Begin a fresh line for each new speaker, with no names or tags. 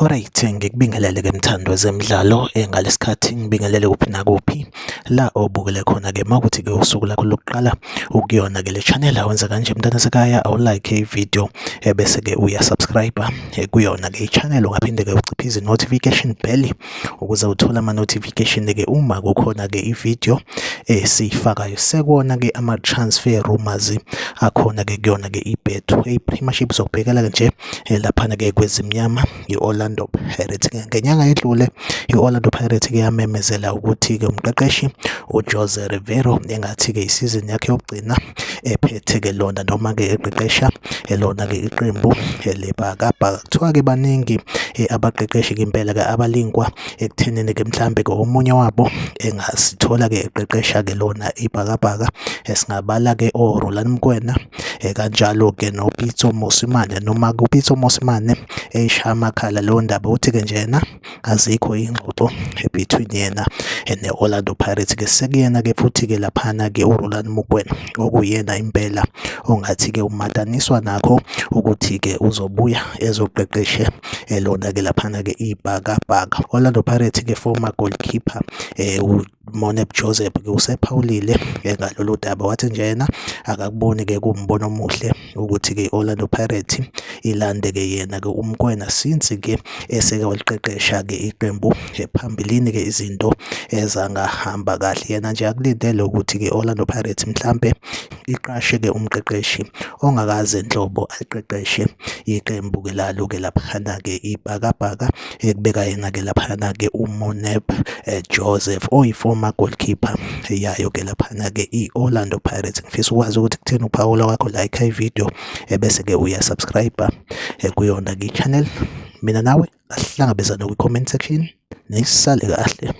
Alright, ngikubingelele ke mthandi wezemidlalo ngalesikhathi ngibingelele kuphi nakuphi la obukele khona ke makuthi ke usuku lakho lokuqala ukuyona ke le channel awenza kanje mntana sekhaya awulike i-video ebese ke uyasubscribe kuyona ke i-channel ungaphinde ke uciphize notification bell ukuze uthole ama-notification ke uma kukhona ke i-video esiyifakayo. Sekuwona ke ama-transfer rumors akhona ke kuyona ke i-Betway Premiership. Zokubhekela ke nje laphana ke kwezimnyama i-Orlando Pirates. Ngenyanga edlule i-Orlando Pirates ke yamemezela ukuthi ke umqeqeshi uJose Riveiro engathi ke isizini yakhe yokugcina ephethe ke lona noma ke eqeqesha lona ke iqembu lebhakabhaka. Kuthiwa ke baningi abaqeqeshi ke impela ke abalingwa ekuthenini ke mhlambe ke omunye wabo engasithola ke eqeqesha ke lona ibhakabhaka. Singabala ke oRulani Mokwena, kanjalo ke noPitso Mosimane, noma kuPitso Mosimane eyishaya amakhala leyo ndaba, uthi ke njena azikho ingxoxo between yena ne-Orlando Pirates. Ke sekuyena ke futhi ke laphana ke uRulani Mokwena okuyena impela ongathi ke umataniswa nakho ukuthi ke uzobuya ezoqeqeshe lona ke laphana ke ibhakabhaka. Orlando Pirates ke former goalkeeper Moeneeb Joseph ke usephawulile ngalolu daba, wathi nje yena akakuboni ke kuwumbono omuhle ukuthi ke i-Orlando Pirates ilande ke yena ke uMokwena since ke eseke waliqeqesha ke iqembu phambilini ke izinto ezangahamba kahle. Yena nje akulindele ukuthi ke i-Orlando Pirates mhlambe iqashe ke umqeqeshi ongakaze nhlobo aliqeqeshe iqembu ke lalo ke laphana ke ibhakabhaka, ekubeka yena ke laphana ke uMoeneeb Joseph oyi-former goalkeeper yayo ke laphana ke i-Orlando Pirates. Ngifisa ukwazi ukuthi kutheni uphawula kwakho, like i-video ebese ke uyasubscribe kuyona ke i-channel. Mina nawe asihlangabezane kwi-comment section, nisale kahle.